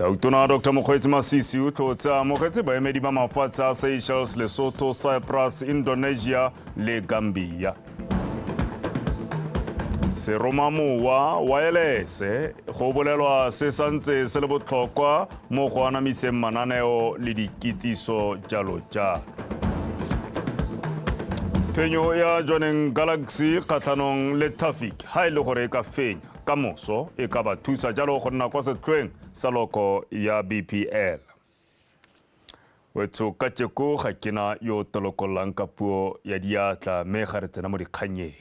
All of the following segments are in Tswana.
Tautona Dr Mokgweetsi Masisi o tlotse a amogetse baemedi ba mafatshe a Seychelles, Lesotho, Cyprus, Indonesia le Gambia. Seromamowa waelese go bolelwa se santse se le botlhokwa mo go anamiseng mananeo le dikitsiso jalo jalo. Phenyo ya Jwaneng Galaxy kgatlhanong le Tafic ha e le gore e ka fenya ka moso e ka ba thusa jalo go nna kwa setlhoeng sa loko ya BPL. Wetsho ka tšeko ga ke na yo tolokollang ka puo ya diatla mme ga re tsena mo dikgannyeng.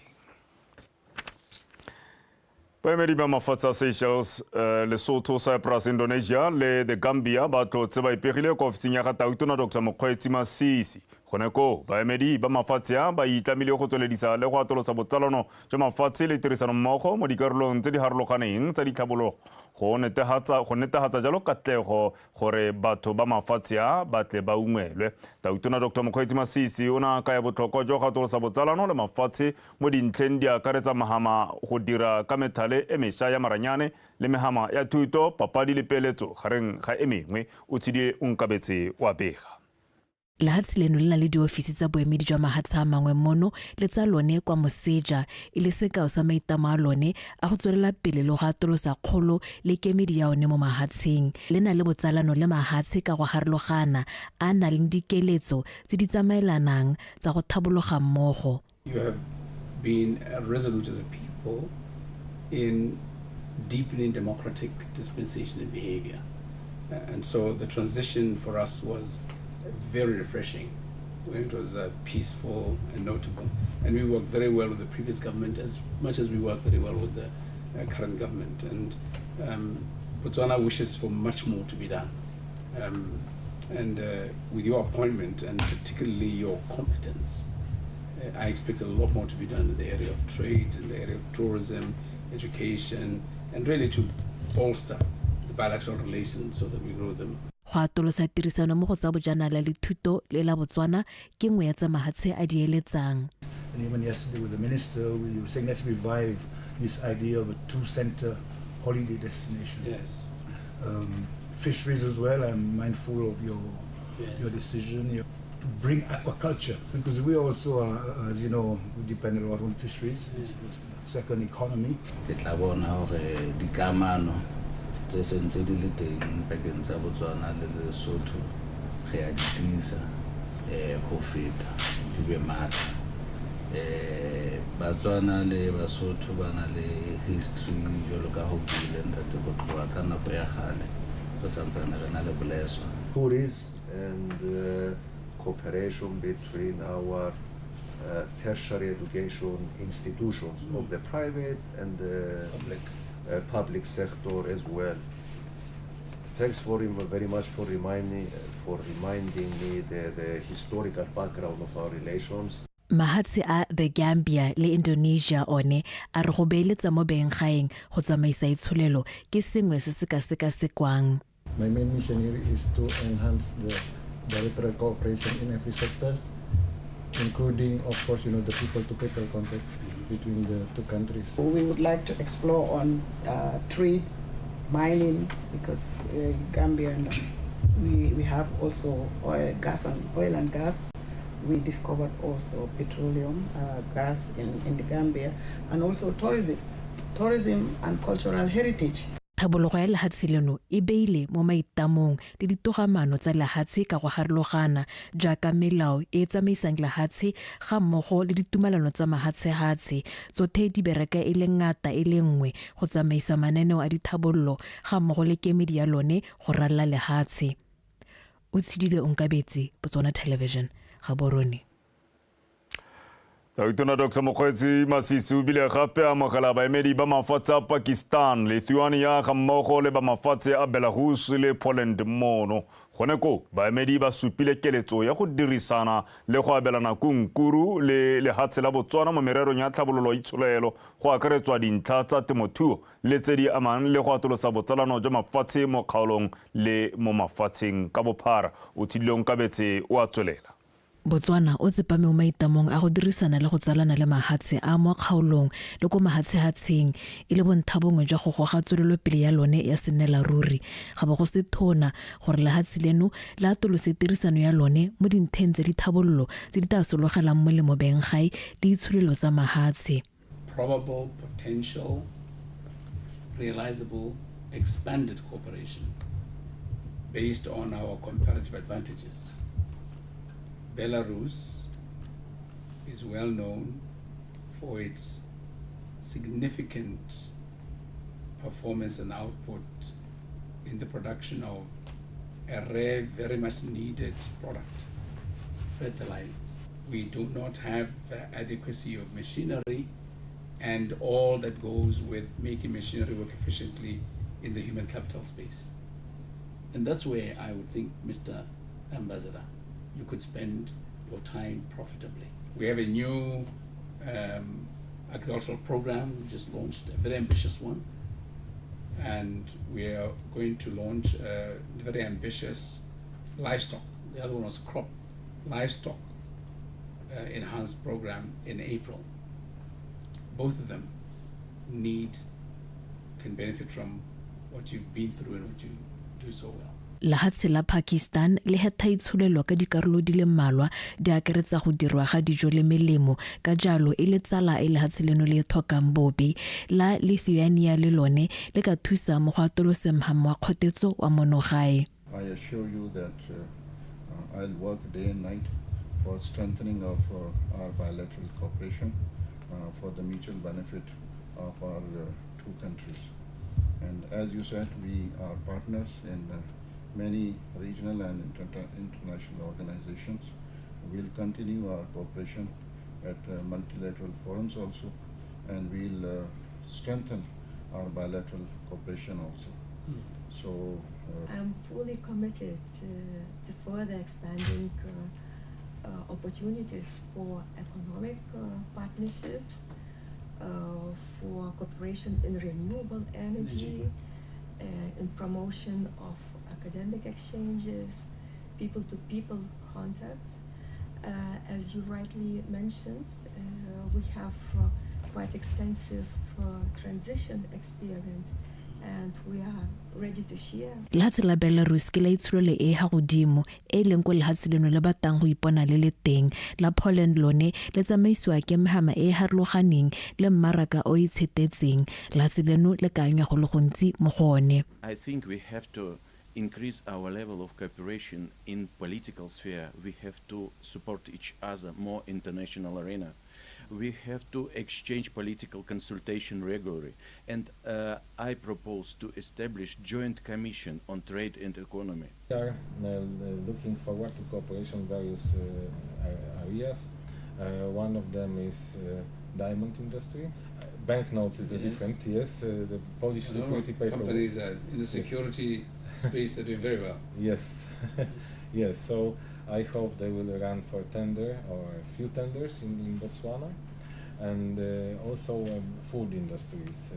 Baemedi ba mafatshe a Seychelles, Lesotho, Cyprus, Indonesia le The Gambia ba tlotse ba ipegile kwa ofising ya ga Tautona Dr Mokgweetsi Masisi. Gone koo, baemedi ba mafatshe a ba itlamile go tsweledisa le go atolosa botsalano jwa mafatshe le tirisanommogo mo dikarolong tse di harologaneng tsa ditlhabologo go netehatsa go netehatsa jalo katlego gore batho ba mafatshe a ba tle ba ungwelwe. Tautona Dr Mokgweetsi Masisi o ne a kaya botlhokwa jwa go atolosa botsalano le mafatshe mo dintlheng di akaretsa mahama go dira ka methale e mesha ya maranyane le mehama ya thuto, papadi le peeletso gareng ga e mengwe. O tshedile Onkabetse wa bega. Lehatshe leno le na le diofisi tsa boemedi jwa mahatshe a mangwe mono le tsa lone kwa moseja, e le sekao sa maitamo a lone a go tswelela pele le go atolosa kgolo le kemedi ya one mo mahatsheng. Le na le botsalano le mahatshe ka go harologana a a nang le dikeletso tse di tsamaelanang tsa go thabologa mmogo. You have been resolute as a people in deepening democratic dispensation and behavior. And so the transition for us was very refreshing. It was peaceful and notable. And we worked very well with the previous government as much as we work very well with the current government. And Botswana wishes for much more to be done. And with your appointment and particularly your competence, I expect a lot more to be done in the area of trade, in the area of tourism, education, and really to bolster the bilateral relations so that we grow them. Go atolosa tirisano mo go tsa bojanala le thuto le la Botswana ke nngwe ya tsa mahatshe a di eletsang. And even yesterday with the minister, we were saying let's revive this idea of a two-center holiday destination. Fisheries as well. I'm mindful of your your decision to bring aquaculture because we also are, as you know, we depend a lot on fisheries. It's the second economy. Ke tla bona hore dikamano tse sentse di le teng pakeng tsa Botswana le Lesotho re a di tiisa ho feta di be matla. Batswana le Basotho ba na le history jwalo ka ho buile ntate ho tloha ka nako ya kgale re santsane re na le boleswa. Tourism and cooperation between our tertiary education institutions of the private and the Public. Public sector as well. Thanks for very much for reminding me the historical background of our relations. Mahatshe a The Gambia le Indonesia one a re go beeletsa mo benggaeng go tsamaisa itsholelo ke sengwe se se ka sekasekwang. My main mission here is to enhance the bilateral cooperation in every sectors, including, of course, the people-to-people contact between the two countries. We would like to explore on trade, mining, because Gambia and we have also oil, gas and oil and gas. We discovered also petroleum, gas in the Gambia, and also tourism and cultural heritage. Tlhabologo ya lehatshe leno e beile mo maitamong le ditogamaano tsa lehatshe ka go harologana jaaka melao e e tsamaisang lehatshe ga mmogo le ditumalano tsa mahatshehatshe tsothe di bereka e le ngata e le nngwe go tsamaisa mananeo a dithabololo ga mmogo le kemedi ya lone go ralala lehatshe. O tshedile Onkabetse, Botswana Television, Gaborone. Tautona Dr Mokgweetsi Masisi o bile gape a amogela baemedi ba mafatshe a Pakistan, Lithuania ga mmogo le ba mafatshe a Belarus le Poland mono. Gone ko baemedi ba supile keletso ya go dirisana le go abelana kunkuru le lehatshe la Botswana mo mererong ya tlhabololo itsholelo go akaretswa dintlha tsa temothuo le tse di amang le go atolosa botsalano jwa mafatshe mo kgaolong le mo mafatsheng ka bophara. O tshedile Onkabetse o a tswelela. Botswana o tsepame mo maitamong a go dirisana le go tsalana le mahatshe a mo kgaolong le ko mahatshehatsheng e le bonthabongwe jwa go goga tswelelopele ya lone ya sennela ruri. Ga bo go se thona gore lehatshe leno le atolose tirisano ya lone mo dintheng tsa dithabololo tse di tla sologelang molemo benggae le itsholelo tsa mahatshe. Probable, potential, realizable, expanded cooperation based on our comparative advantages. Belarus is well known for its significant performance and output in the production of a rare, very much needed product, fertilizers. We do not have adequacy of machinery and all that goes with making machinery work efficiently in the human capital space. And that's where I would think, Mr. Ambassador, you could spend your time profitably. We have a new agricultural program we just launched, a very ambitious one. And we are going to launch a very ambitious livestock. The other one was crop livestock enhanced program in April. Both of them can benefit from what you've been through and what you do so well. Lehatshe la Pakistan le hetha itsholelo ka dikarolo di le mmalwa di akaretsa go dirwa ga dijo le melemo, ka jalo e le tsala e lehatshe leno le e tlhokang bobe. La Lithuania le lone le ka thusa mo go atoloseng mhamo wa kgotetso wa monogae. I assure you that I'll work day and night for strengthening of our bilateral cooperation for the mutual benefit of our two countries. And as you said, we are partners in many regional and international organizations. We'll continue our cooperation at multilateral forums also, and we'll strengthen our bilateral cooperation also. So I'm fully committed to further expanding opportunities for economic partnerships, for cooperation in renewable energy, in promotion of academic exchanges, people-to-people contacts. As you rightly mentioned, we have quite extensive transition experience, and we are ready to share. Lehatshe la Belarus ke la itsholelo e ha godimo e leng ko lehatshe leno le batang go ipona le le teng. La Poland lone le tsamaisiwa ke mehama e e harologaneng le mmaraka o itshetetseng. Lehatshe leno le ka anywa go le gontsi mo go one. I think we have to increase our level of cooperation in political sphere. We have to support each other more international arena. We have to exchange political consultation regularly. And I propose to establish joint commission on trade and economy. We are looking forward to cooperation in various areas. One of them is diamond industry. Banknotes is a different, yes. The Polish security paper. Companies are in the security space, they're doing very well. Yes. Yes, so I hope they will run for tender or a few tenders in Botswana. And also food industry is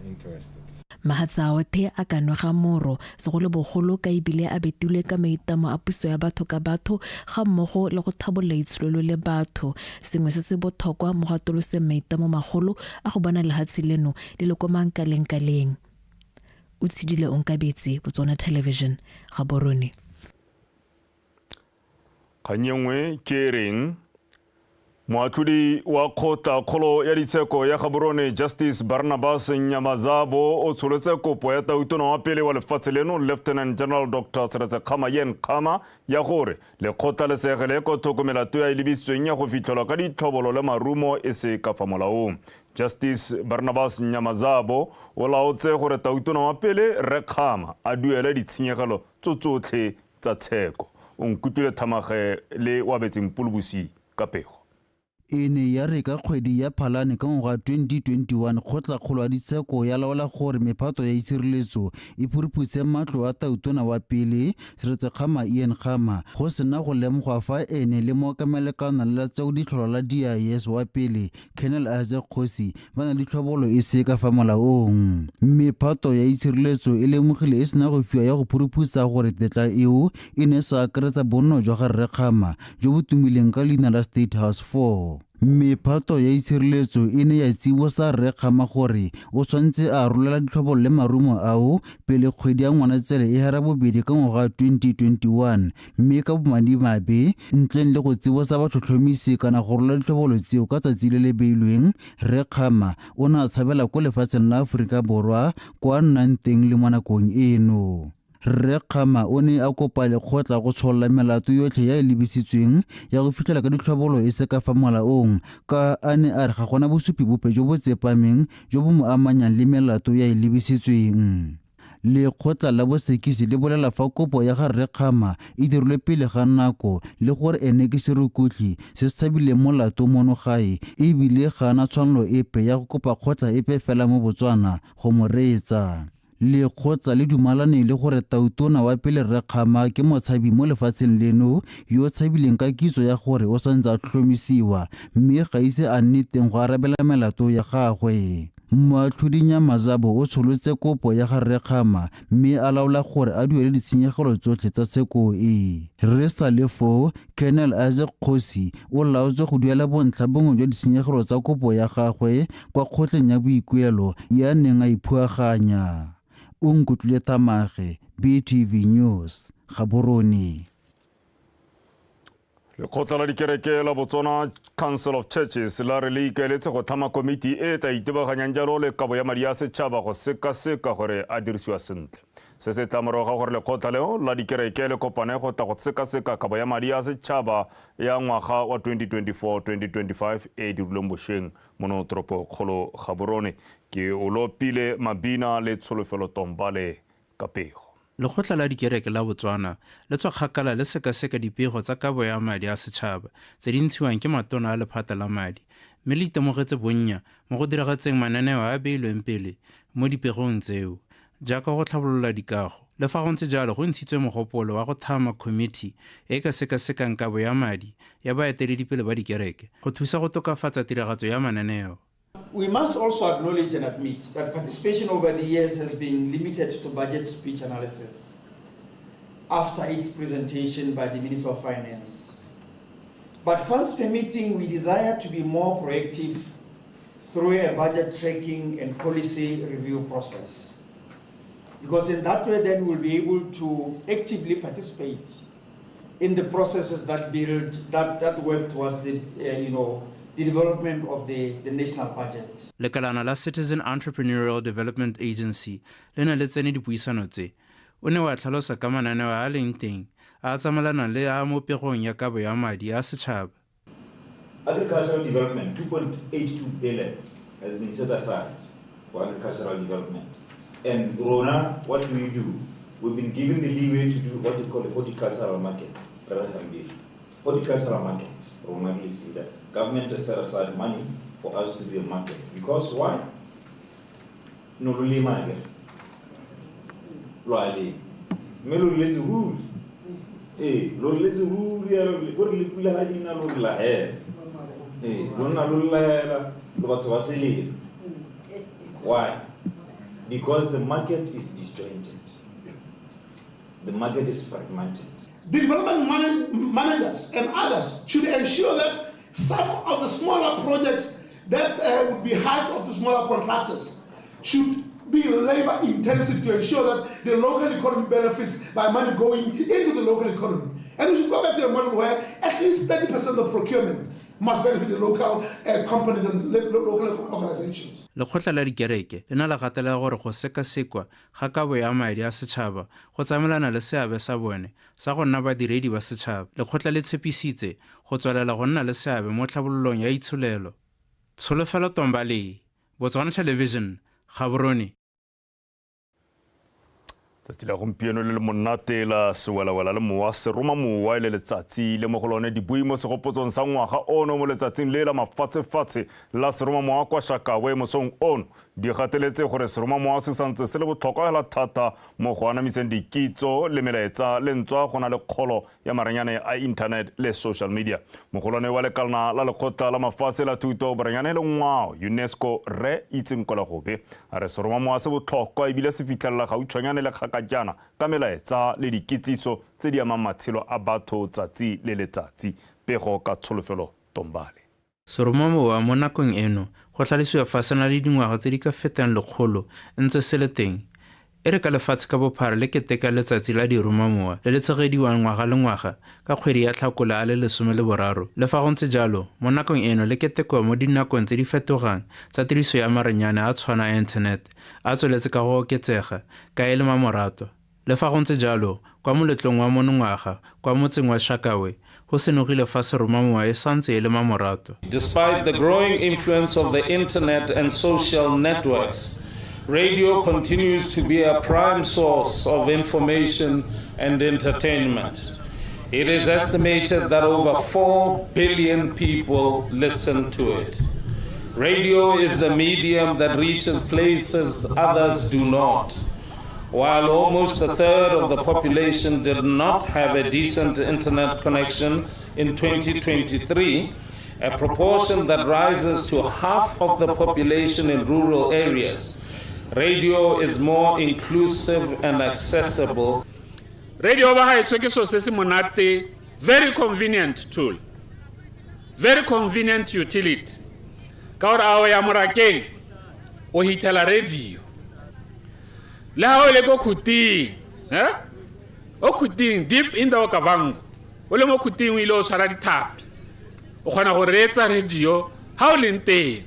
interested. Mahatshe a othe a ka nwega moro segolobogolo ka ebile a betilwe ka maitamo a puso ya batho ka batho ga mmogo le go thabolola itsholelo le batho, sengwe se se botlhokwa mo go atoloseng maitamo magolo a go bona lehatshe leno le le ko mankalengkaleng. O tshedile Onkabetse, Botswana Television, Gaborone. Kgang e nngwe ke e reng moatlhodi wa kgotla-kgolo ya ditsheko ya Gaborone, Justice Barnabas Nyamazabo, o tsholotse kopo ya tautona wa pele wa lefatshe leno, Lieutenant General Dr Seretse Khama Ian Khama, ya gore lekgotla le segele ko thoko melato ya e lebisitsweng ya go fitlhelwa ka ditlhobolo le marumo e se ka fa molaong. Justice Barnabas Nyamazabo o laotse gore tautona wa pele Rre Khama a duele ditshenyegelo tso tsotlhe tsa tsheko. O nkutlwile Thamage le Wabetseng Polobosi ka pego. E ne ya re ka kgwedi ya Phalane ka ngwaga 2021 kgotlakgolo ya ditsheko ya laola gore mephato ya itshireletso e phuruphutse matlo a tautona wa pele Seretse Khama Ian Khama go sena go lemogwa fa ene le mookamelekalana la tseo ditlholwa la DIS wa pele Colonel Isaac Kgosi ba na le tlhobolo e se ka fa molaong. Mephato ya itshireletso e lemogile e sena go fiwa ya go phuruphutsa gore tetla eo e ne sa akaretsa bonno jwa ga Rre Khama jo bo tumileng ka leina la State House 4. Mephato ya itshireletso e ne ya tsibosa Rre Khama gore o tshwanetse a rolela ditlhobolo le marumo ao pele kgwedi ya Ngwanatsele e hera bobedi ka ngwaga wa 2021 mme ka bomadimabe ntleng le go tsibosa batlhotlhomisi kana go rola ditlhobolo tseo ka tsatsi le le beilweng, Rre Khama o ne a tshabela ko lefatsheng la Aforika Borwa kwa a nnang teng le mo nakong eno. Rre Khama o ne a kopa lekgotla go tsholola melato yotlhe ya e lebisitsweng ya go fitlhela ka ditlhobolo e se ka fa molaong ka a ne a re ga gona bosupi bope jo bo tsepameng jo bo mo amanyang le melato ya e lebisitsweng. Lekgotla la bosekisi le bolela fa kopo ya ga Rre Khama e dirilwe pele ga nako le gore ene ke serukutlhi se se tshabileng molato mono gae e bile ga ana tshwanelo epe ya go kopa kgotla epe fela mo Botswana go mo reetsa. Lekgotla le dumalane le gore tautona wa pele Rre Khama ke motshabi mo lefatsheng leno yo o tshabileng ka kitso ya gore o santse a tlhomisiwa mme ga ise a nne teng go arabela melato ya gagwe. Moatlhodi Nyamazabo o tsholotse kopo ya ga Rre Khama mme a laola gore a duele ditshenyegelo tsotlhe tsa tsheko e. Re sa le foo, Colonel Isaac Kgosi o laotswe go duela bontlha bongwe jwa ditshenyegelo tsa kopo ya gagwe kwa kgotleng ya boikuelo ya neng a iphuaganya. O nkutlwile Thamage, BTV News, Gaborone. Lekgotla la dikereke la Botswana Council of Churches la re le ikaeletse go tlhama komiti e e tla itebaganyang jalo le kabo ya madi a setšhaba go sekaseka gore a dirisiwa sentle. Se se tla morago ga gore lekgotla leo la dikereke le kopane go tla go sekaseka kabo ya madi a setšhaba ya ngwaga wa 2024-2025 e e dirilweng bošeng mono toropokgolo Gaborone. Ke o lopile Mabina le Tsholofelo Tombale ka pego. Lekgotla la Dikereke la Botswana le tswa kgakala le sekaseka dipego tsa kabo ya madi a setšhaba tse di ntshiwang ke matona a lephata la madi mme le itemogetse bonnya mo go diragatseng mananeo a a beilweng pele mo dipegong tseo jaaka go tlhabolola dikago. Le fa go ntse jalo go ntshitswe mogopolo wa go thama khomiti e e ka sekasekang kabo ya madi ya baeteledipele ba dikereke go thusa go tokafatsa tiragatso ya mananeo. We must also acknowledge and admit that participation over the years has been limited to budget speech analysis after its presentation by the Minister of Finance. But funds permitting, we desire to be more proactive through a budget tracking and policy review process. Because in that way, then we'll be able to actively participate in the processes that build, that, that work towards the, you know, the development of the, the national budget. Lekalana la Citizen Entrepreneurial Development Agency le ne le tsene dipuisano tse. O ne wa tlhalosa ka mananeo a a leng teng a a tsamaelanang le a a mo pegong ya kabo ya madi a setšhaba. Agricultural development, 2.82 billion has been set aside for agricultural development. And Rona, what do we do? We've been given the leeway to do what we call the horticultural market. Horticultural market, Rona Glisida. Government has set aside money for us to do a market. Because why? No lo lema akere. Lo a lema. Mme lo letse ruri. Ee, lo letse ruri yalo ko re le pula ga di na lo re lahela. Ee, lo nna lo lahela lo batho ba selelo. Why? Because the market is disjointed. The market is fragmented. The development managers and others should ensure that some of the smaller projects that would be hired of the smaller contractors should be labor intensive to ensure that the local economy benefits by money going into the local economy. And we should go back to a model where at least 30% of procurement must benefit the local companies and local organizations. Lekgotla la dikereke le na la gatelela gore go sekasekwa ga kabo ya madi a setšhaba go tsamaelana le seabe sa bone sa go nna badiredi ba setšhaba. Lekgotla le tshepisitse go tswelela go nna le seabe mo tlhabololong ya itsholelo. Tsholofelo Tombalee, Botswana Television, Gaborone. Tsatsi la gompieno le le monate la sewelawela le mowa seroma mowa e le letsatsi le mo go lone dibui mo segopotsong sa ngwaga ono mo letsatsing le la mafatshefatshe la seroma mowa kwa Shakawe mosong ono di gateletse gore seroma mowa se santse se le botlhokwa hela thata mo go anamiseng dikitso le melaetsa le ntswa go na le kgolo ya maranyane a internet le social media. Mogolwane wa lekalana la lekgotla la mafatshe la thuto, boranyane le ngwao, UNESCO, Rre Itseng Kwelagobe, a re seromamowa se botlhokwa ebile se fitlhelela gautshwanyane le kgakajana ka melaetsa le dikitsiso tse di amang matshelo a batho tsatsi le letsatsi. Pego ka Tsholofelo Tombale. Seromamowa mo nakong eno go tlhalosiwa fa se na le dingwaga tse di ka fetang lekgolo ntse se le teng. E re ka lefatshe ka bophara le keteka letsatsi la diromamowa le le tshegediwang ngwaga le ngwaga ka kgwedi ya Tlhakole a le 13, le fa go ntse jalo, mo nakong eno le ketekwa mo dinakong tse di fetogang tsa tiriso ya maranyane a tshwana a internet a tsweletse ka go oketsega ka e le mamoratwa. Le fa go ntse jalo, kwa moletlong wa monongwaga kwa motseng wa Shakawe, go senogile fa seromamowa e santse e le mamoratwa. Despite the growing influence of the internet and social networks, radio continues to be a prime source of information and entertainment. It is estimated that over 4 billion people listen to it. Radio is the medium that reaches places others do not. While almost a third of the population did not have a decent internet connection in 2023, a proportion that rises to half of the population in rural areas, radio is more inclusive and accessible. Radio ba gaetsho ke selo se se monate, very convenient tool, very convenient utility. Ka gore a o ya morakeng o hithela radio. Le ha o le ko khuting, eh? O khuting deep in the Okavango. O le mo khuting o ile o tshwara dithapi. O kgona go reetsa radio ha o leng teng.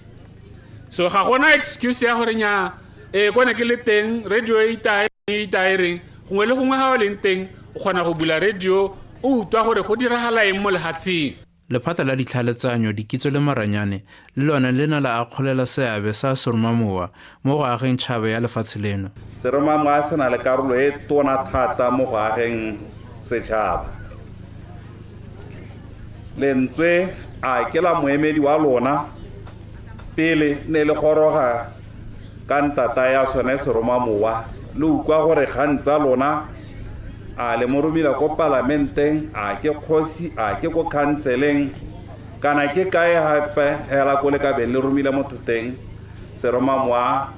So ga gona excuse ya gore nya e kone ke le teng radio e itae e itae reng gongwe le gongwe ha o leng teng o kgona go bula radio o utlwa gore go diragala eng mo lehatsheng. Lephata la Ditlhaeletsanyo, Dikitso le Maranyane le lone le ne la akgolela seabe sa seromamowa mo go ageng tšhaba ya lefatshe leno. Seromamowa se na le karolo e tona thata mo go ageng setšhaba. Lentswe a ke la moemedi wa lona pele ne le goroga ka ntata ya sone seromamowa, le utlwa gore kgang tsa lona a le mo romile ko palamenteng, a ke kgosi, a ke ko khanseleng, kana ke kae gape hela ko le ka beng le romile motho teng. Seromamowa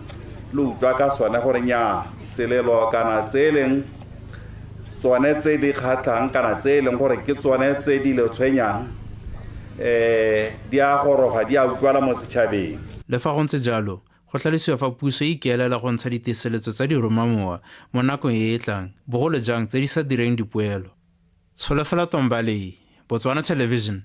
le utlwa ka sone gore nya selelo kana tse e leng tsone tse di kgatlhang kana tse e leng gore ke tsone tse di le tshwenyang, di a goroga, di a utlwala mo setšhabeng. Le fa go ntse jalo, go tlhalosiwa fa puso e ikaelela go ntsha diteseletso tsa diromamowa mo nakong e e tlang, bogolo jang tse di sa direng dipoelo. Tsholofelo Tombalei, Botswana Television.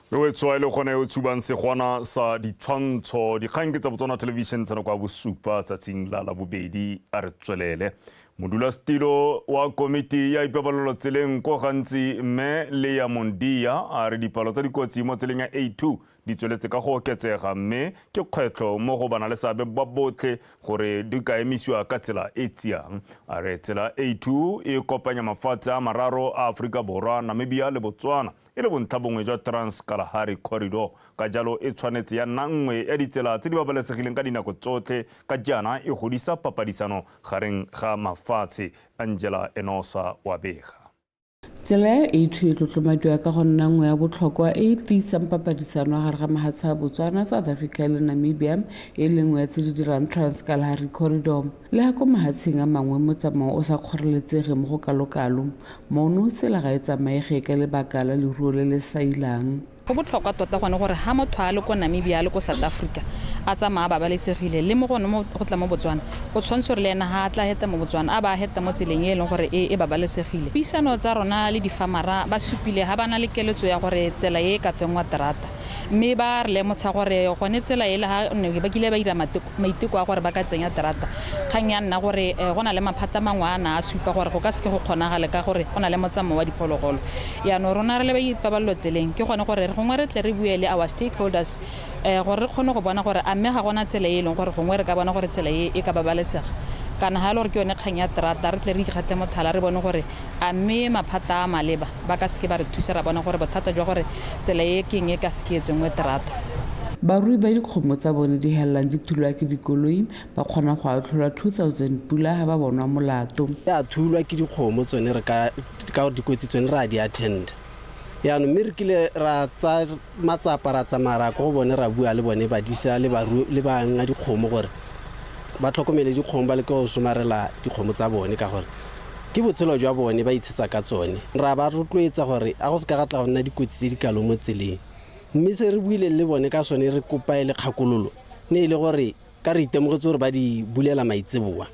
Mme o tswa e le gone o tshubang segwana sa ditshwantsho. Dikgang ke tsa Botswana Television tsa nako ya bosupa tsatsing la Labobedi. A re tswelele. Modulasetilo wa komiti ya ipabalelo tseleng ko gantsi mme Leya Mondia a re dipalo tsa dikotsi mo tseleng ya A2 di tsweletse ka go oketsega mme ke kgwetlho mo go banaleseabe ba botlhe gore di ka emisiwa ka tsela e tsiang. A re tsela A2 e kopanya mafatshe a mararo a Aforika Borwa, Namibia le Botswana e le bontlha bongwe jwa Trans Kalahari Corridor, ka jalo e tshwanetse ya nna nngwe ya ditsela tse di babalesegileng ka dinako tsotlhe ka jaana e godisa papadisano gareng ga mafatshe. Angela Enosa wa bega. Tsela ya A2 e tlotlomadiwa ka go nna nngwe ya botlhokwa e e tiisang papadisano gare ga mahatshe a Botswana, South Africa le Namibia, e le nngwe ya tse di dirang Trans Kalahari Corridor. Le ga ko mahatsheng a mangwe motsamao o sa kgoreletsege mo go kalokalo, mono tsela ga e tsamaege ka lebaka la leruo le le sailang. Go botlhokwa tota gone gore ha motho a le ko Namibia, a le ko South Africa, a tsamaya a babalesegile, le mo gone mo go tla mo Botswana, go tshwanetse gore le ena ha a tla heta mo Botswana, a ba a heta mo tseleng e e leng gore e babalesegile. Puisano tsa rona le difamara ba supile ha ba na le keletso ya gore tsela e e ka tsenngwa terata. Mme ba re lemotsha gore gone tsela e le ga ne ba kile ba dira maiteko a gore ba ka tsenya terata, kgang ya nna gore go na le maphata mangwe a na a supa gore go ka seke go kgonagale ka gore go na le motsamao wa diphologolo. Yaanong rona re le ba ipabalelo tseleng ke gone gore gongwe re tle re bue le our stakeholders gore re kgone go bona gore a mme ga gona tsela e e leng gore gongwe re ka bona gore tsela e e ka babalesega, kana ga e le gore ke yone kgang ya terata, re tle re ikgatle motlhala re bone gore a mme maphata a maleba ba ka seke ba re thusa ra bona gore bothata jwa gore tsela e keng e ka seke e tsenngwe terata. Barui ba dikgomo tsa bone di helelang di thulwa ke dikoloi ba kgona go atlholwa 2000 pula ha ba bonwa molato. Ya thulwa ke dikgomo tsone re ka ka gore dikotsi tsone re a di attend. Yaanong mme re kile ra tsa matsapa ra tsamaya ra ko go bone ra bua le bone badisa le baru le banga dikgomo gore ba tlhokomele dikgomo, ba leke go somarela dikgomo tsa bone ka gore ke botshelo jwa bone, ba itshetsa ka tsone. Ra ba rotloetsa gore a go se ka ga tla go nna dikotsi tse di kalo mo tseleng, mme se re buileng le bone ka sone re kopa e le kgakololo ne e le gore ka re itemogetse gore ba di bulela maitseboa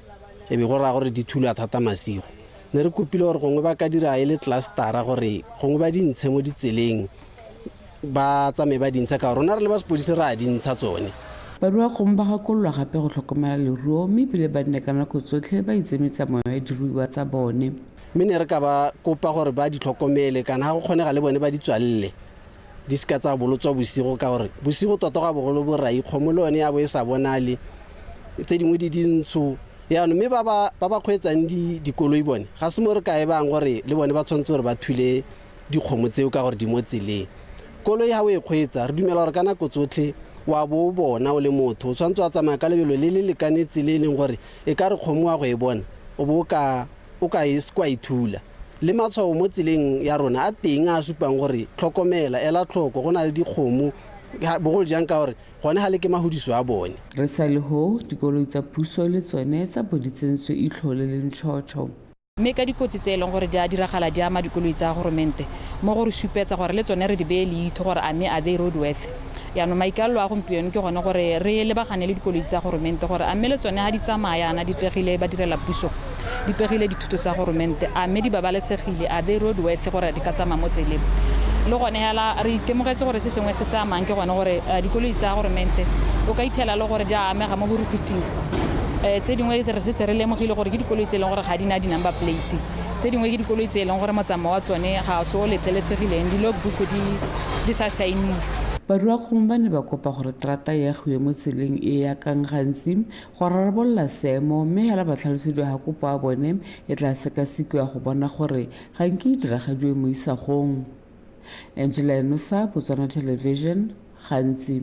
e be go raya gore di thulwa thata masigo. Ne re kopile gore gongwe ba ka dira e le clustera gore gongwe ba di ntshe mo ditseleng, ba tsamaye ba di ntsha ka gore rona re le ba sepodisi re a di ntsha tsone. Baruakgomo ba gakololwa gape go tlhokomela leruo mme ebile ba nne ka nako tsotlhe ba itse metsamao ya diruiwa tsa bone. Mme ne re ka ba kopa gore ba di tlhokomele kana ga go kgonega le bone ba di tswalele di seka tsa bolotswa bosigo, ka gore bosigo tota go a bogolo borai, kgomo le yone ya bo e sa bonale, tse dingwe di dintsho. Yaanong mme ba ba kgweetsang dikoloi bone ga se mo re ka e bang gore le bone ba tshwanetse gore ba thule dikgomo tseo ka gore di mo tseleng. Koloi ga o e kgweetsa re dumela gore ka nako tsotlhe wa bo o bona o le motho, o tshwanetse wa tsamaya ka lebelo le le lekanetse le e leng gore e ka re kgomo wa go e bona o bo o ka e kwa e thula. Le matshwao mo tseleng ya rona a teng a supang gore tlhokomela, ela tlhoko, go na le dikgomo, bogolo jang ka gore gone ga le ke mahudiso a bone. Re sa le ho dikoloi tsa puso le tsone tsa bo di tsentswe itlho le le ntšhotšho. Mme ka dikotsi tse e leng gore di a diragala di ama dikoloi tsa goromente mo go re supetsa gore le tsone re di beye leitho gore a mme are they roadworthy. Yaanong maikaelelo a gompieno ke gone gore re lebagane le dikoloi tsa goromente gore a mme le tsone ga di tsamaya yana di pegile ba direla puso, di pegile dithuto tsa goromente, a mme di babalesegile, are they roadworthy gore di ka tsamaya mo tseleng. Le gone hela re itemogetse gore se sengwe se se amang ke gone gore dikoloi tsa goromente o ka ithela le gore di a amega mo borukhuting. Tse dingwe re setse re lemogile gore ke dikoloi tse e leng gore ga di na di-number plate, tse dingwe ke dikoloi tse e leng gore motsamao wa tsone ga se o letlelesegileng, di-logbook di sa saeniwe. Baruakgomo ba ne ba kopa gore terata e agiwe mo tseleng e ya kang gantsi go rarabolola seemo, mme hela ba tlhalosediwa ga kopo ya bone e tla sekasekiwa go bona gore ga nke e diragadiwe mo isagong. Angela Enosa, Botswana Television, Gantsi.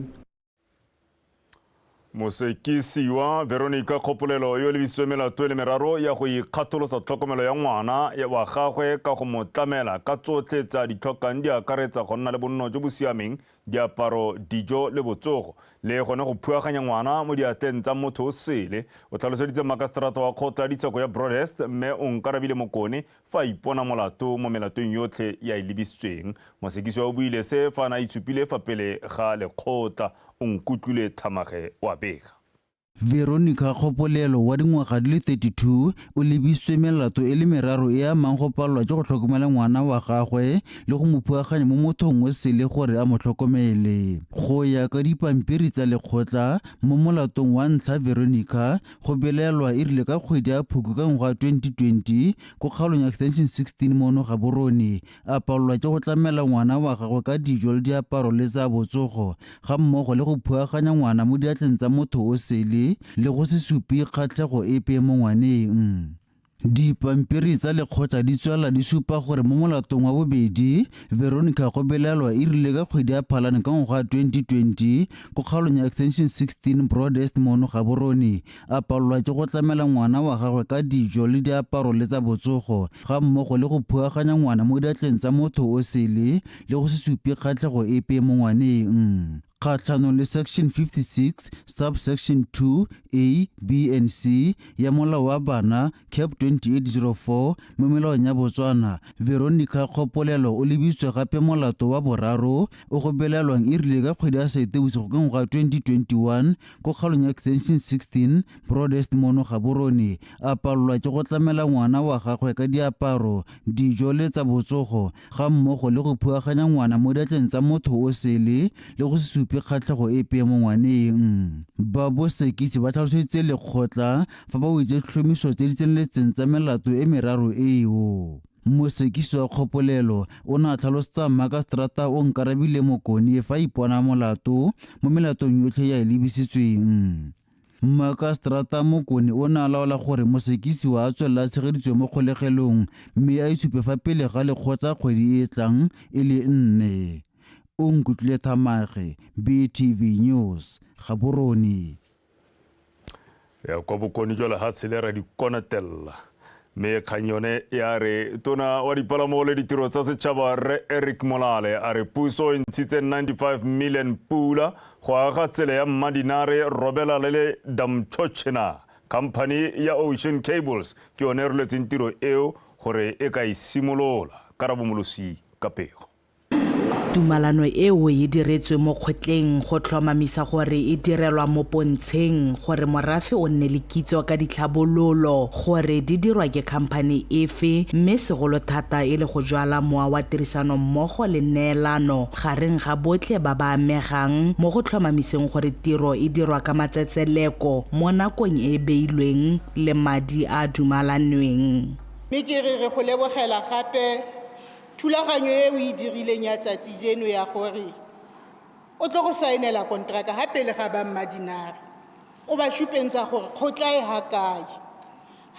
Mosekisiwa Veronica Kgopolelo yo lebisitswe melato e le meraro ya go ikgatholosa tlhokomelo ya ngwana wa gagwe ka go mo tlamela ka tsotlhe tsa di tlhokang, di akaretsa go nna le bonno jo bo siameng, diaparo, dijo le botsogo, le gone go phuaganya ngwana mo diatleng tsa motho o sele. O tlhaloseditse makaseterata wa kgotla ya ditsheko ya Broadhurst mme o Nkarabile Mokone fa a ipona molato mo melatong yotlhe ya e lebisitsweng. Mosekisiwa o buile se fa a ne a itshupile fa pele ga lekgotla. O Nkutlwile Thamage wa bega. Veronica Kgopolelo wa dingwaga di le 32 o lebisitswe melato e le meraro e amang go palelwa ke go tlhokomela ngwana wa gagwe le go mo phuaganya mo mothong o sele gore a mo tlhokomele. Go ya ka dipampiri tsa lekgotla, mo molatong wa ntlha Veronica go belaelwa e rile ka kgwedi ya Phukwi ka ngwaga 2020 ko kgaolong ya Extension 16 mono Gaborone a palelwa ke go tlamela ngwana wa gagwe ka dijo le diaparo le tsa botsogo ga mmogo le go phuaganya ngwana mo diatleng tsa motho o sele le go se supe kgatlhego epe mo ngwaneng. Dipampiri tsa lekgotla di tswelela di supa gore mo molatong wa bobedi Veronica go belaelwa e rile ka kgwedi ya Phalane ka ngwaga 2020 ko kgaolong ya Extension 16 Broadhurst mono Gaborone a palelwa ke go tlamela ngwana wa gagwe ka dijo le diaparo le tsa botsogo ga mmogo le go phuaganya ngwana mo diatleng tsa motho o sele le go se supe kgatlhego epe mo ngwaneng. Kgatlhanong le Section 56, subsection 2, A, B and C ya Molao wa Bana, Cap 2804, mo melaong ya Botswana, Veronica Kgopolelo o lebisitswe gape molato wa boraro o go belaelwang e rile ka kgwedi ya Seetebosigo ka ngwaga 2021 ko kgaolong ya Extension 16, Broadest mono Gaborone, a palelwa ke go tlamela ngwana wa gagwe ka diaparo, dijo le tsa botsogo ga mmogo le go phuaganya ngwana mo diatleng tsa motho o sele le go se supe kgatlhego epe mo ngwaneng. Ba bosekisi ba tlhaloseditse lekgotla fa ba wetse tlhomiso tse di tseneletseng tsa melato e meraro eo. Mosekisi wa Kgopolelo o ne a tlhalosetsa Mmakaseterata Onkarabile Mokone fa a ipona molato mo melatong yotlhe e a e lebisitsweng. Mmakaseterata Mokone o ne a laola gore mosekisiwa a tswelele a tshegeditswe mo kgolegelong mme a itshupe fa pele ga lekgotla kgwedi e e tlang e le nne. Onkutlwile Thamage, BTV News, Gaborone. Ya kwa bokone jwa lehatshe le ra di konatella mme kgang yone ya re tona wa dipalamo le ditiro tsa setšhaba Rre Eric Molale a re puso e ntshitse 95 million pula go aga tsela ya Mmadinare Robela le le Damchochena. Khamphani ya Ocean Cables ke yone e roletseng tiro eo gore e ka e simolola. Karabo Molosi ka pego. Tumalano eo e diretswe mo kgotleng go tlhomamisa gore e direlwa mo pontsheng gore morafe o nne le kitso ka ditlhabololo gore di dirwa ke khamphani efe mme segolo thata e le go jwala mowa wa tirisano mmogo le neelano gareng ga botlhe ba ba amegang mo go tlhomamiseng gore tiro e dirwa ka matsetseleko mo nakong e e beilweng le madi a a dumalanweng. Mme ke re re go lebogela gape Thulaganyo e o e dirileng ya tsatsi jeno ya gore o tlo go saenela konteraka ga pele ga ba Mmadinare, o ba šupentsa gore kgotla e ga kae.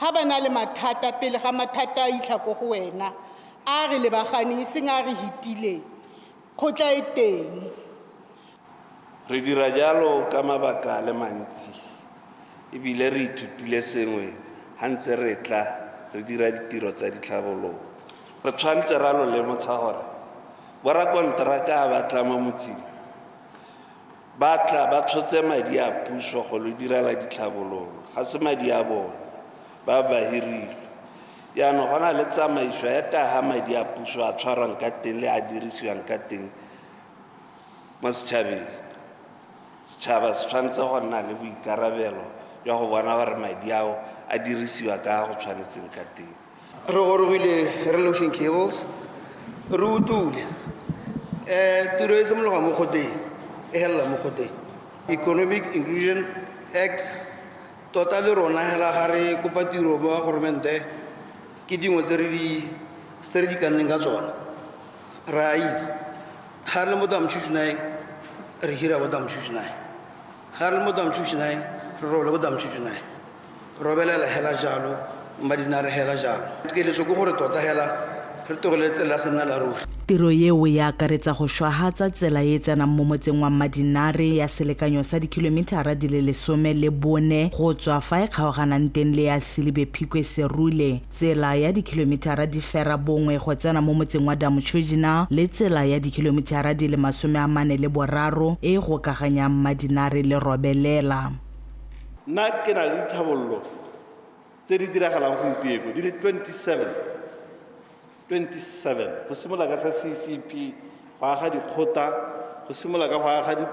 Ga ba na le mathata, pele ga mathata a itlha ko go wena, a re lebaganeng, e seng a re hitileng, kgotla e teng. Re dira jalo ka mabaka a le mantsi e bile re ithutile sengwe ha ntse re tla re dira ditiro tsa ditlhabologo. Re tshwanetse ra lo lemotsha gore borakonteraka ha ba tla mo motseng ba tla ba tshotse madi a puso go lo direla ditlhabololo, ga se madi a bone, ba ba hirile. Jaanong go na le tsamaiso ya ka ha madi a puso a tshwarwang ka teng le a dirisiwang ka teng mo setšhabeng. Setšhaba se tshwanetse go nna le boikarabelo jwa go bona gore madi ao a dirisiwa ka go tshwanetseng ka teng. Re gorogile re le Ocean Cables, re utule um tiro e simologa mo kgoteng e helela mo kgoteng. Economic Inclusion Act tota le rona hela ga re kopa tiro mo goromente ke dingwe tse re di tse re di kanneng ka tsone re a itse ga re le mo Damchuchunai re hira bo Damchuchunai ga re le mo Damchuchunai re robele bo Damchuchunai robelela hela jalo Mmadinare hela jalo keletso ke gore tota hela re tlogele tsela senna la ruri. Tiro eo e akaretsa go šwahatsa tsela e e tsenang mo motseng wa Mmadinare ya selekanyo sa dikhilomithara di le 14 go tswa fa e kgaoganang teng le ya Selibe Phikwe Serule, tsela ya dikhilomithara di ferabongwe go tsena mo motseng wa Damchojna le tsela ya dikhilomithara di le 43 e e gokaganyang Mmadinare le Robelela. Nna ke na le ditlhabololo tse di diragalang gompieko di le 27, 27, go simolola ka sa CCP, go aga dikgota, go simolola ka go aga di,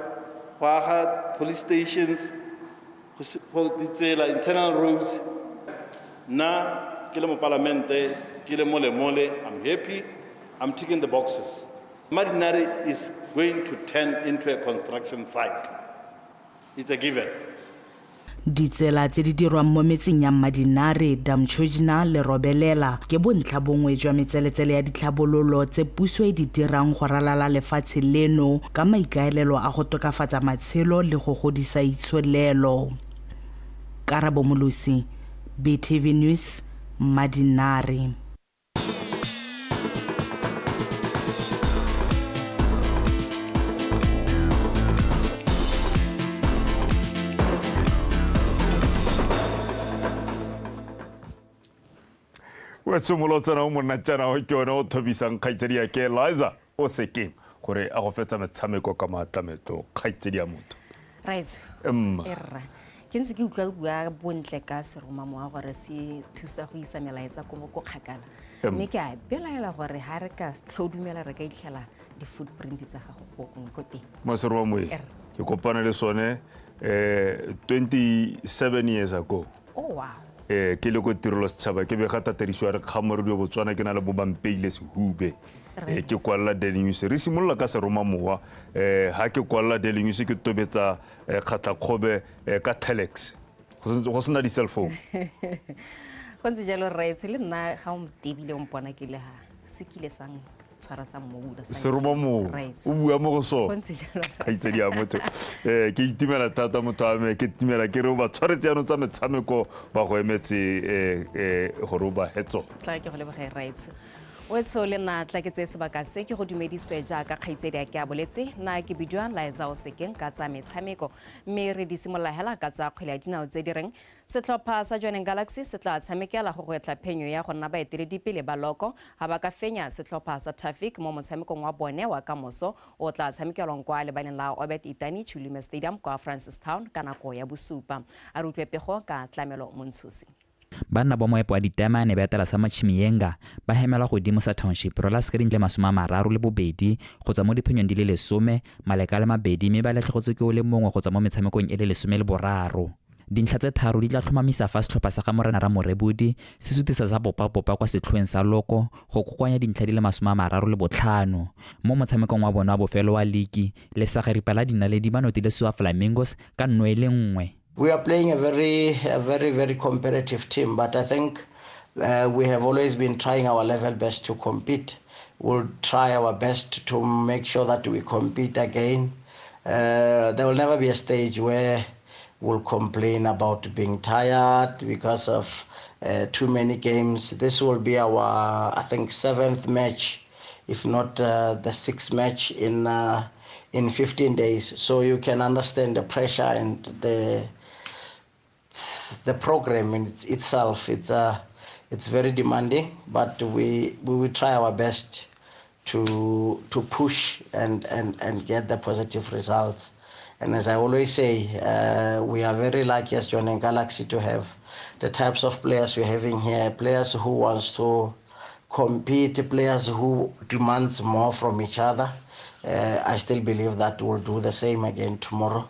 go aga police stations, go si-, go ditsela, internal roads. Nna ke le mopalamente, ke le molemole, I'm happy, I'm ticking the boxes. Mmadinare is going to turn into a construction site. It's a given. Ditsela tse di dirwang mo metseng ya Mmadinare, Damchojna le Robelela ke bontlha bongwe jwa metseletsele ya ditlhabololo tse puso e di dirang go ralala lefatshe leno ka maikaelelo a go tokafatsa matshelo le go godisa itsholelo. Karabo Molosi, BTV News, Mmadinare. Wetsho molotsana o monnatšana o ke one o thobisang kgaitsadi ya ke Eliza o sekeng. Gore a go fetsa metshameko ka maatlametlo kgaitsedi ya motho. Raetso. Emma. Erra. Ke ntse ke utlwa o bua bontle ka seromamowa gore se thusa go isa melaetsa ko ko kgakala. Emma. Mme ke a belaela gore ha re ka tlhodumela re ka itlhela di-footprint tsa gago go gongwe ko teng. Mo seromamoeng Erra. Ke kopane le sone 27 years ago. Oh wow. Ke le ko tirelo setšhaba ke bega tatediso ya re kgamo radio Botswana ke na le bo Bampeile Sehube. Ke kwalela Daily News re simolola ka seromamowa ha ke kwalela Daily News ke tobetsa kgatlhakgobe ka telex go sena di-cell phone. Go ntse jalo rraetsho le nna ga o ntebile o mpona ke le ha se kile sang tshwara sa mmoula sa Seromamowa Rraetsho. o bua mo go sone. Go ntse jalo. Kgaitsedi ya motho ke itumela thata motho wa me ke itumela ke re o ba tshwaretse jaanong tsa metshameko ba go emetse gore o ba he tsone. Tla ke go leboge rraetsho. Wetsho le nna tla ke tseye sebaka se ke go dumedise jaaka kgaitsedi a ke a boletse nna ke bidiwa Liza Osekeng ka tsa metshameko mme re di simolola hela ka tsa kgwele ya dinao tse di reng setlhopha sa Jwaneng Galaxy se tla tshamekela go gwetla phenyo ya go nna baeteledipele ba loko ga ba ka fenya setlhopha sa Tafic mo motshamekong wa bone wa kamoso o tla tshamekelwang kwa lebaleng la Obed Itani Chilume Stadium kwa Francistown ka nako ya bosupa. A re utlwe pego ka Tlamelo Montshosi. Banna ba moepo wa ditaemane ba etela sa Matšhimiyenga ba hemela godimo sa Township Rollers ka dintle 32 go tswa mo diphenyong di le 10 maleka a le mabedi mme ba latlhegetswe ke o le mongwe go tswa mo metshamekong e le 13. Dintlha tse tharo di tla tlhomamisa fa setlhopha sa ga Morena Ramorebodi se sutisa sa popapopa kwa setlhoeng sa loko go kokoanya dintlha di le 35. Mo motshamekong wa bona wa bofelo wa liki, Lesagaripa la dinaledi ba notile Sua Flamingos ka 1-1. We are playing a very, very competitive team, but I think we have always been trying our level best to compete. We'll try our best to make sure that we compete again. There will never be a stage where we'll complain about being tired because of too many games. This will be our, I think, 7th match, if not the 6th match in 15 days. So you can understand the pressure and the program in itself. It's very demanding, but we will try our best to push and get the positive results. And as I always say, we are very lucky as Jwaneng Galaxy to have the types of players we're having here, players who wants to compete, players who demands more from each other. I still believe that we'll do the same again tomorrow,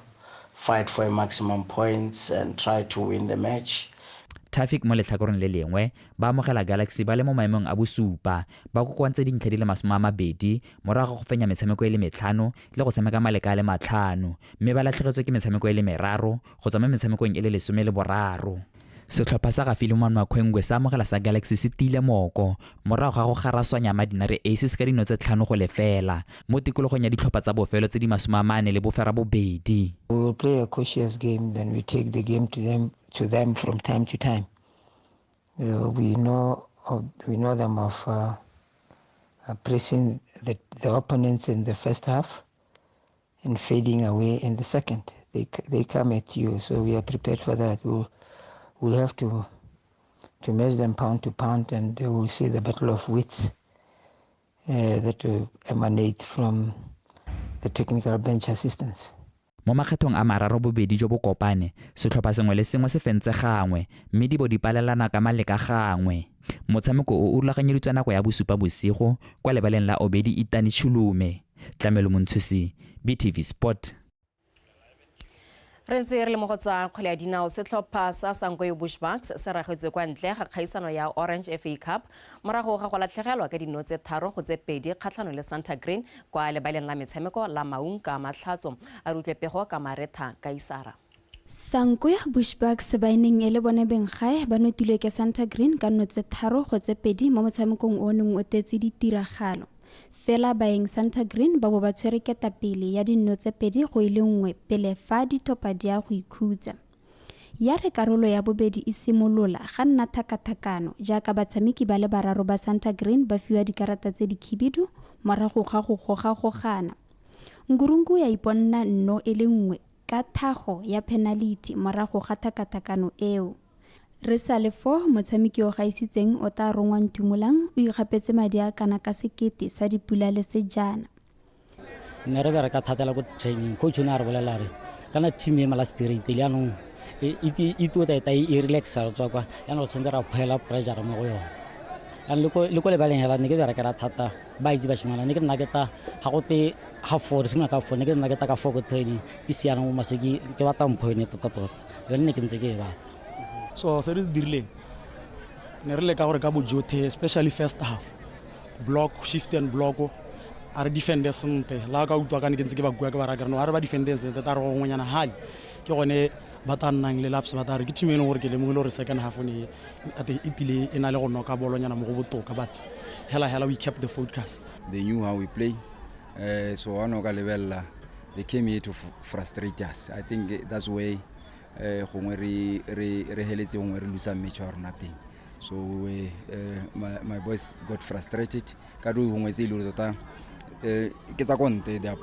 fight for a maximum points and try to win the match. Tafic mo letlhakoreng le lengwe ba amogela Galaxy ba le mo maemong a bosupa ba kokoantse dintlha di le 20 morago ga go fenya metshameko e le 5 le go tshameka maleka a le 5 mme ba latlhegetswe ke metshameko e le 3 go tswa mo metshamekong e le 13. Setlhopha sa ga Philemon Makhwengwe sa amogela sa Galaxy se tiile moko morago ga go garaswanya Madinare Aces ka dino tse 5-0 mo tikologong ya ditlhopha tsa bofelo tse di 48. We will play a cautious game, then we take the game to them from time to time. We know them of pressing the opponents in the first half and fading away in the second. They come at you, so we are prepared for that. We'll have to match them pound to pound, and we'll see the battle of wits that will emanate from the technical bench assistance. Mo makgethong a mararo bobedi jo bo kopane, setlhopha sengwe le sengwe se fentse gangwe mme di bo di palelana ka maleka gangwe. Motshameko o rulaganyeditswe nako ya 7 bosigo kwa lebaleng la Obedi Itani Chilume. Tlamelo Montshosi, BTV Sport. Re ntse re le mo go tsa kgwele ya dinao setlhopha sa Sankwe Bushbucks se ragetswe kwa ntle ga kgaisano ya Orange FA Cup morago ga go latlhegelwa ka dino tse 3-2 kgatlhanong le Santa Green kwa lebaleng la metshameko la Maung ka Matlhatso. A re utlwe pego ka Maretha Kaisara. Sankwe Bushbucks ba neng e le bone benggae ba notilwe ke Santa Green ka nno tse 3-2 mo motshamekong o neng o tetse ditiragalo. Fela baeng Santa Green ba bo ba tshwere ketapele ya dinno tse 2-1 pele fa dithopa di ya go ikhutsa. Ya re karolo ya bobedi e simolola ga nna thakathakano jaaka batshameki ba le bararo ba Santa Green ba fiwa dikarata tse dikhibidu morago ga go gogagogana. Ngurungu ya iponna 0-1 ka thago ya penalty morago ga thakathakano eo. Re sa le fo motshameki o gaisitseng o tla rongwa Ntumolang o ikgapetse madi a kana ka 1000 sa dipula le sejana. Ne re bereka thatela ko training, coach o ne a re bolela re kana team e mala straight le yanong e tota eta e relaxa re tswa kwa, yanong re tshwanetse ra phela pressure mo go yone. Yaanong le ko lebaleng hela ne ke berekela thata, ba itse bashimana ne ke nna ke ta ga go te half four, re simolola ka 4, ne ke nna ke ta ka 4 ko training, ke siana mo maswe, ke batla mpho yone tota-tota, yone ne ke ntse ke e batla. So se re se dirileng ne re leka gore ka bojotlhe, especially first half, block shift and block, a re defende sentle. La ka utlwa ka ne ke ntse ke ba bua ke ba raya ke re no, a re ba defende sentle ta re go gongwenyana hale ke gone ba tla nnang le lapse, ba tla re ke team e leng gore ke lemogile gore second half ne ate e tile e na le go noka bolonyana mo go botoka, but hela hela we kept the focus. They knew how we play, so wa no ka lebella they came here to frustrate us. I think that's why gongwe re heletse gongwe re lose match wa rona teng. So my boys got frustrated ka do gongwe tse e le gore tota ke tsa konte, they are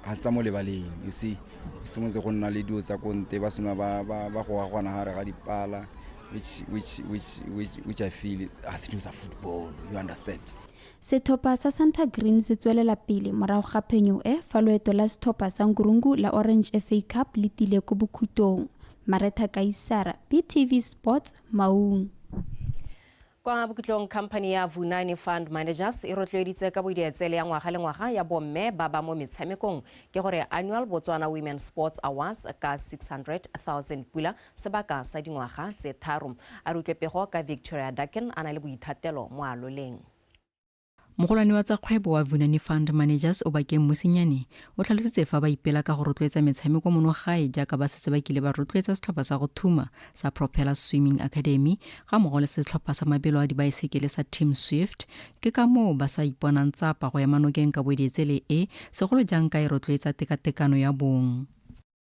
ha tsa mo lebaleng, you see, simolotse go nna le dilo tsa konte, ba simolola ba go agwana gare ga dipala, which I feel ha se dilo tsa football, you understand. Setlhopha sa Santa Green se tswelela pele morago ga phenyo e fa loeto la setlhopha sa Nkurungu la Orange FA Cup le tile ko bokhutong. Maretha Kaisara, BTV Sports, Maung. Kwa bokhutlong, company ya Vunani Fund Managers e rotloeditse ka bodietsele ya ngwaga le ngwaga ya bomme ba ba mo metshamekong, ke gore Annual Botswana Women Sports Awards ka 600,000 pula sebaka sa dingwaga tse 3. A re utlwe pego ka Victoria Dakin a na le boithatelo mo aloleng. Mogolwane wa tsa kgwebo wa Vunani Fund Managers Obakeng Mosinyane o tlhalositse fa ba ipela ka go rotloetsa metshameko mono gae, jaaka ba setse ba kile ba rotloetsa setlhopha sa go thuma sa Propeller Swimming Academy ga mmogo le setlhopha sa mabelo a dibaesekele sa Team Swift. Ke ka moo ba sa iponang tsapa go ema nokeng ka bodietsele e, segolo jang ka e rotloetsa tekatekano ya bong.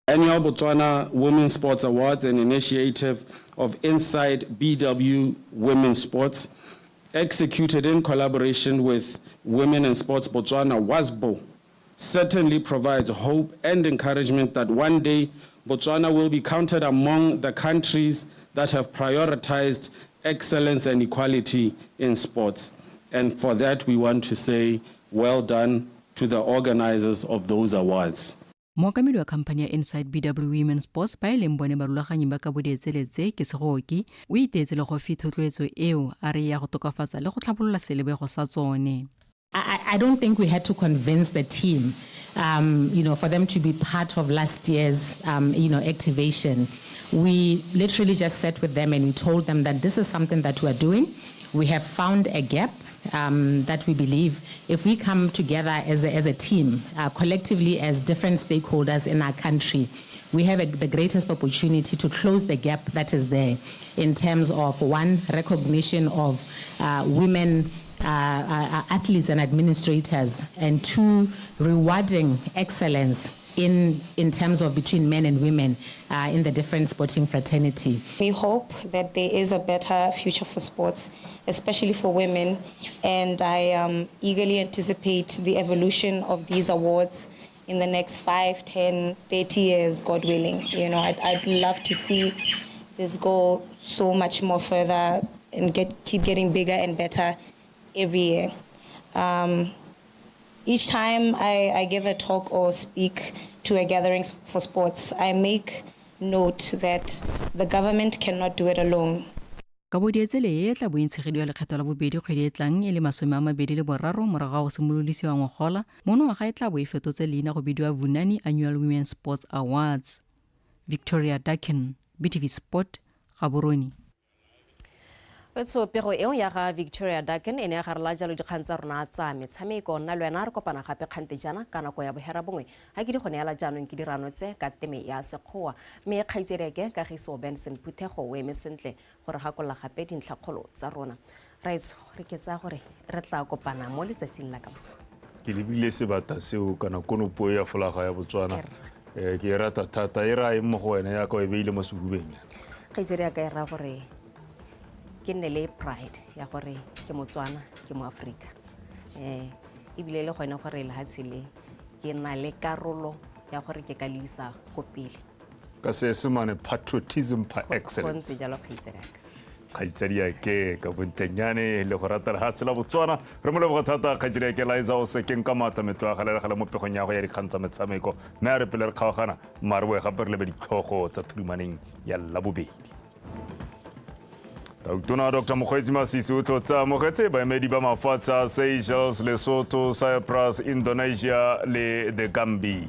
Annual Botswana Women's Sports Awards, an initiative of Inside BW Women's Sports, executed in collaboration with Women in Sports Botswana, WASBO, certainly provides hope and encouragement that one day Botswana will be counted among the countries that have prioritized excellence and equality in sports. And for that, we want to say well done to the organizers of those awards. Mookamedi wa khamphani ya Inside BW Women Sports, ba e leng bone barulaganyi ba ka bodietsele tse, ke Segoki o iteetse le go fi thotloetso eo a re ya go tokafatsa le go tlhabolola selebego sa tsone. I don't think we had to convince the team, for them to be part of last year's activation. We literally just sat with them and we told them that this is something that we are doing. We have found a gap that we believe if we come together as a team, collectively as different stakeholders in our country, we have the greatest opportunity to close the gap that is there in terms of, one, recognition of women athletes and administrators, and two, rewarding excellence in terms of between men and women in the different sporting fraternity. We hope that there is a better future for sports, especially for women, and I eagerly anticipate the evolution of these awards in the next 5, 10, 30 years, God willing. I'd love to see this go so much more further and keep getting bigger and better every year. Each time I give a talk or speak to a gathering for sports, I make note that the government cannot do it alone. Ka bodietsele e tla bo e ntshegediwa lekgetho la bobedi kgwedi e tlang e le 23 morago ga go simolodisiwa ngogola monongwaga, e tla bo e fetotse leina go bidiwa Vunani Annual Women's Sports Awards. Victoria Dakin, BTV Sport, Gaborone. Wetso, pego eo ya ga Victoria Dakin e ne ya garela jalo dikgang tsa rona tsa metshameko. Nna le wena re kopana gape kgante jaana ka nako ya 9:30 ga ke di go neela jaanong ke dirano tse ka teme ya Sekgowa, mme kgaitsediake Kagiso Benson Phuthego o eme sentle gore gakolola gape dintlhakgolo tsa rona. Raetso, re ke tsaya gore re tla kopana mo letsatsing la kamoso. Ke lebile sebata seo kana konopo ya folaga ya Botswana, ke e rata thata. E raya eng mo go wena yaka o e beile mo sehubeng? Kgaitsedi ya ka, e raya gore ke nne le pride ya gore ke Motswana, ke mo Aforika, ebile le gone gore lehatshe le ke na le karolo ya gore ke ka le isa ko pele. Ka Seesemane, patriotism par Go excellence. ntse jalo, kgaitsedi yaka. Kgaitsadiake ka bontlenyane le go rata lehatshe la Botswana. Re mo leboga thata kgaitsadiake Liza o sekeng ka maatla metlo ya galelegale mo pegong ya go ya dikgang tsa metshameko. Mme a re pele re kgaogana, mma re boe gape re lebe ditlhogo tsa phirimaneng ya Labobedi. Tautona Dr. Mokgweetsi Masisi o tlotse amogetse baemedi ba mafatshe a Seychelles, Lesotho, Cyprus, Indonesia le The Gambia.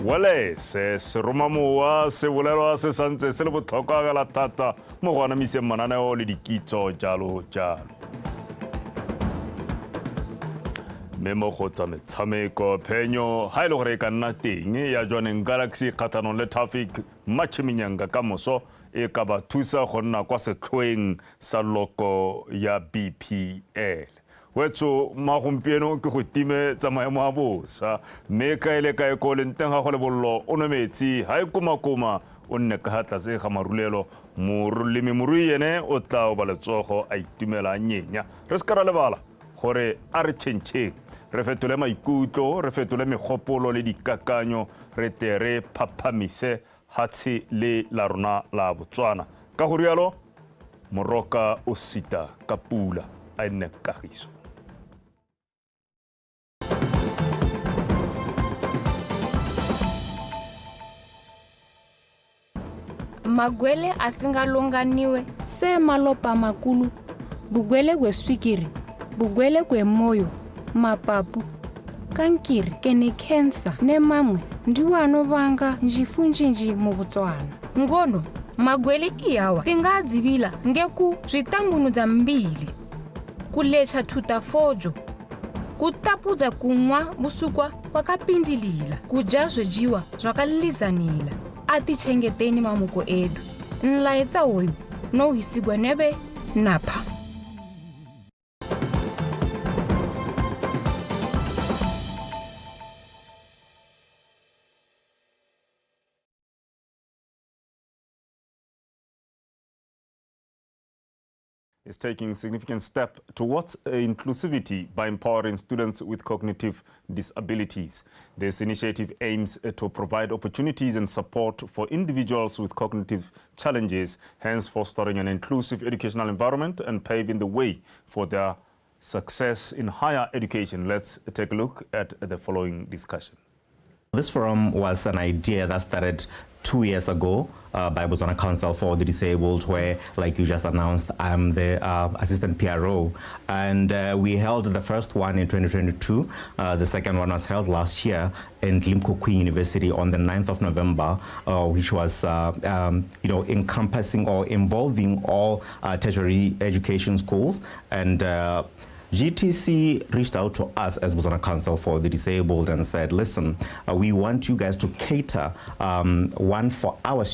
Wele se seromamowa se bolelwa se santse se le botlhokwa fela thata mo go anamiseng mananeo le dikitso jalo jalo. Mme mo go tsa metshameko, phenyo ga e le gore e ka nna teng ya Jwaneng Galaxy kgatlhanong le Tafic Matšhiminyanga ka moso e ka ba thusa go nna kwa setlhoeng sa loko ya BPL. Wetso ma gompieno ke go time tsa maemo a bosa, mme kae le kae ko leng teng ga go le bollo o nwe metsi, ha e komakoma o nne ka ha tlase ga marulelo. Molemi morui ene o tla oba letsogo a itumela a nyenya. Re se ka ra lebala gore a re tšhentšheng, re fetole maikutlo, re fetole megopolo le dikakanyo, re tle re phaphamise hatshe le la rona la Botswana. Ka go rialo, moroka o sita ka pula, a e nne kagiso. Magwele asingalonganiwe se malopa makulu, bugwele gwe swikiri, bugwele gwe moyo, mapapu, kankiri kene kensa ne mamwe ndiwo anovanga njifu njinji mu Botswana. Ngono magwele iyawa tingadzivila ngeku zwitangunudza mbili, kulecha thutafojo, kutapudza kumwa vusukwa kwakapindilila, kudya zvodyiwa zvakalizanila. Atichengeteni mamuko edu. Nlaetsa oyu nouhisigwa neve napha. Is taking significant step towards inclusivity by empowering students with cognitive disabilities. This initiative aims to provide opportunities and support for individuals with cognitive challenges, hence fostering an inclusive educational environment and paving the way for their success in higher education. Let's take a look at the following discussion. This forum was an idea that started 2 years ago by Botswana Council for the Disabled, where, like you just announced, I'm the assistant PRO. And we held the first one in 2022. The second one was held last year in Limkokwing University on the 9th of November, which was encompassing or involving all tertiary education schools. And GTC reached out to us as Botswana Council for the Disabled and said, listen, we want you guys to cater one for our